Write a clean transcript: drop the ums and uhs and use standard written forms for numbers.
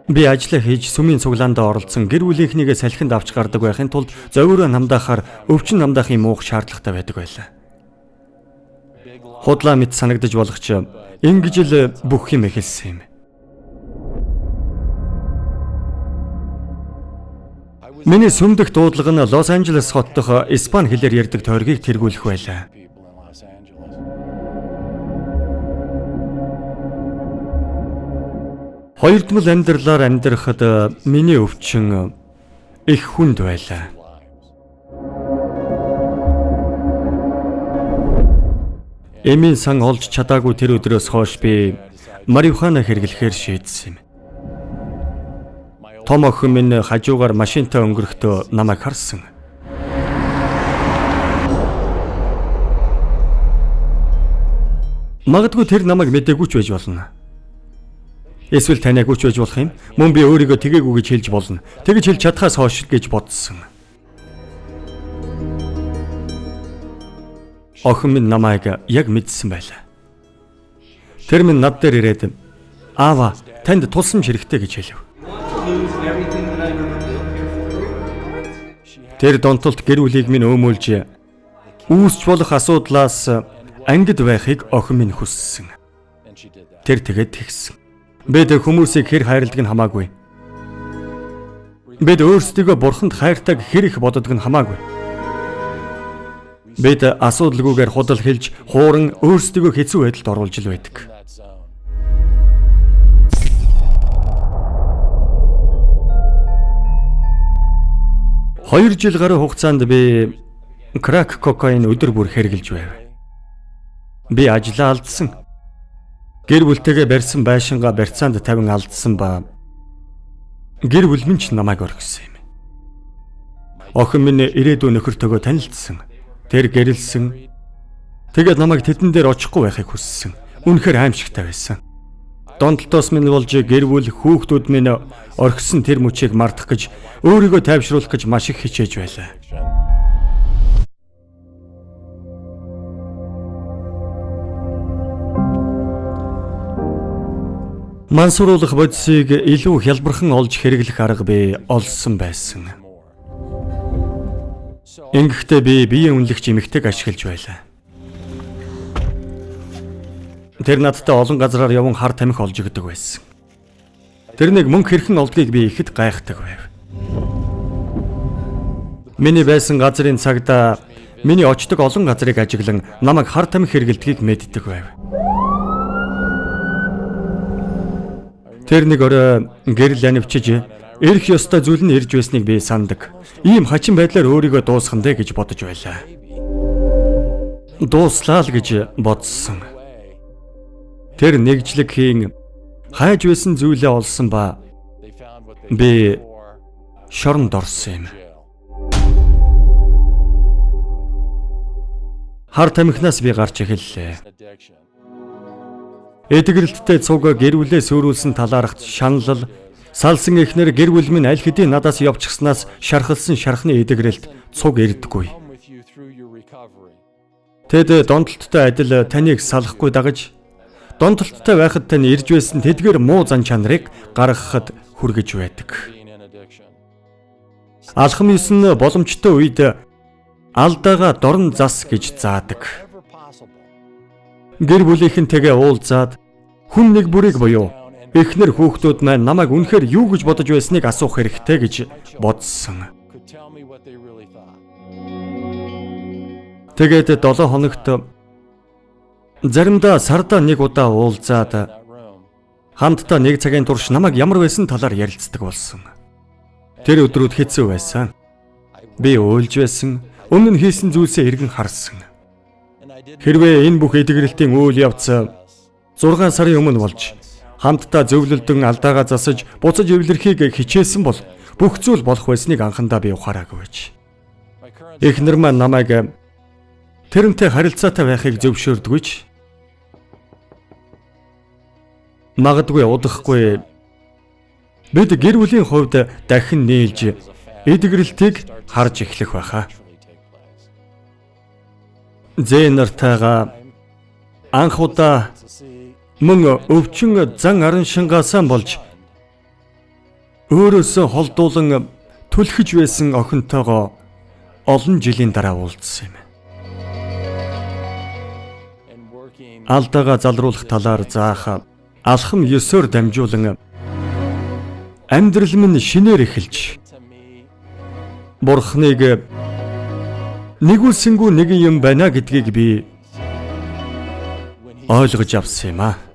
Би ажлаа хийж сүмийн цуглаандаа оролцсон гэр бүлийнхнийгээ салхинд авч гардаг байхын тулд зовиуроо намдаахаар өвчин намдаахын муух шаардлагатай байдаг байлаа. Худлаа мэт санагдаж болох ч ингэж л бүх юм эхэлсэн юм. Миний сүмдэх дуудлага нь Лос Анжелес хот дахь испани хэлээр ярьдаг тойргийг тэргүүлэх байлаа. Хоёрдмол амьдралаар амьдрахад миний өвчин их хүнд байлаа. Эмийн сан олж чадаагүй тэр өдрөөс хойш би марихуана хэрэглэхээр шийдсэн юм. Том охин минь хажуугаар машинтай өнгөрөхдөө намайг харсан. Магадгүй тэр намайг мэдээгүй ч байж болно. Эсвэл таниагүй ч байж болох юм. Мөн би өөрийгөө тэгээгүй гэж хэлж болно. Тэгэж хэлж чадхаас хойш гэж бодсон. Охин минь намайг яг мэдсэн байлаа. Тэр минь над дээр ирээд "Аава, танд тусламж хэрэгтэй" гэж хэлв. Тэр донтолт гэр бүлийг минь өөмөөлж үүсч болох асуудлаас ангид байхыг охин минь хүссэн. Тэр тэгээд тэгсэн. Бид хүмүүсийг хэр хайрладаг нь хамаагүй. Бид өөрсдийгөө бурханд хайртайг хэр их боддог нь хамаагүй. Бид асуудалгүйгээр худал хэлж, хууран өөрсдийгөө хэцүү байдалд оруулж л байдаг. Хоёр жил гаруй хугацаанд би крак кокаин өдөр бүр хэрглэж байв. Би ажлаа алдсан. Гэр бүлтэйгээ барьсан байшингаа барьцаанд тавин алдсан ба гэр бүл минь ч намайг орхисон юм. Охин минь ирээдүйн нөхөртөөгөө танилцсан. Тэр гэрэлсэн. Тэгээд намайг тэдэн дээр очихгүй байхыг хүссэн. Үнэхээр аимшигтай байсан. Донтолтоос минь болж гэр бүл хүүхдүүд минь орхисон тэр мөчийг мартах гэж өөрийгөө тайвшруулах гэж маш их хичээж байлаа. Мансууруулах бодисыг илүү хялбархан олж хэрэглэх арга би олсон байсан. Ингэхдээ би биеийн үнэлэгч эмэгтэйг ашиглаж байлаа. Тэр надтай олон газраар яван хар тамхи олж өгдөг байсан. Тэрнийг мөнгө хэрхэн олдгийг би ихэд гайхдаг байв. Миний байсан газрын цагдаа миний очдог олон газрыг ажиглан намайг хар тамхи хэрэглэдгийг мэддэг байв. Тэр нэг орой гэрэл анивчиж эрх ёстой зүйл нь ирж байсныг би сандаг. Ийм хачин байдлаар өөрийгөө дуусгах нь гэж бодож байлаа. Дууслаа л гэж бодсон. Тэр нэгжлэг хийн хайж байсан зүйлээ олсон ба би шоронд орсон юм. Хар тамхинаас би гарч эхэллээ. Эдгэрэлттэй цуг гэр бүлээ сөөрүүлсэн талаархт шаналл салсан эхнэр гэр бүл минь аль хэдийн надаас явчихснаас шархалсан шархны эдгэрэлт цуг ирдэггүй. Тэд донтолттой адил таныг салахгүй дагаж донтолттой байхад тань ирж байсан тэдгээр муу зан чанарыг гаргахад хүргэж байдаг. Алхам ёс нь боломжтой үед алдаагаа дорн зас гэж заадаг. Гэр бүлийнхэнтэйгээ уулзаад хүн нэг бүрийг буюу эхнэр хүүхдүүд маань намайг үнэхээр юу гэж бодож байсныг асуух хэрэгтэй гэж бодсон. Тэгээд 7 хоногт заримдаа сардаа нэг удаа уулзаад хамтдаа нэг цагийн турш намайг ямар байсан талаар ярилцдаг болсон. Тэр өдрүүд хэцүү байсан. Би уйлж байсан, өмнө нь хийсэн зүйлсээ эргэн харсан. Хэрвээ энэ бүх эдгэрэлтийн үйл явц 6 сарын өмнө болж хамтдаа зөвлөлдөн алдаагаа засаж буцаж эвлэрхийг хичээсэн бол бүх зүйл болох байсныг анхандаа би ухаараагүй байж. Эхнэр маань намайг тэрнтэй харилцаатай байхыг зөвшөөрдөггүй ч магадгүй удахгүй бид гэр бүлийн хувьд дахин нийлж эдгэрэлтийг харж эхлэх байхаа. Зээ нартайгаа анх удаа мөн өвчин зан араншингаасаа болж Өөрөөсөө холдуулан түлхэж байсан охинтойгоо олон жилийн дараа уулзсан юм. Алдаагаа залруулах талаар заах алхам 9-оор дамжуулан амьдрал минь шинээр эхэлж Бурхныг нэгүүлсэнгүй нэгэн юм байна гэдгийг би ойлгож авсан юм аа.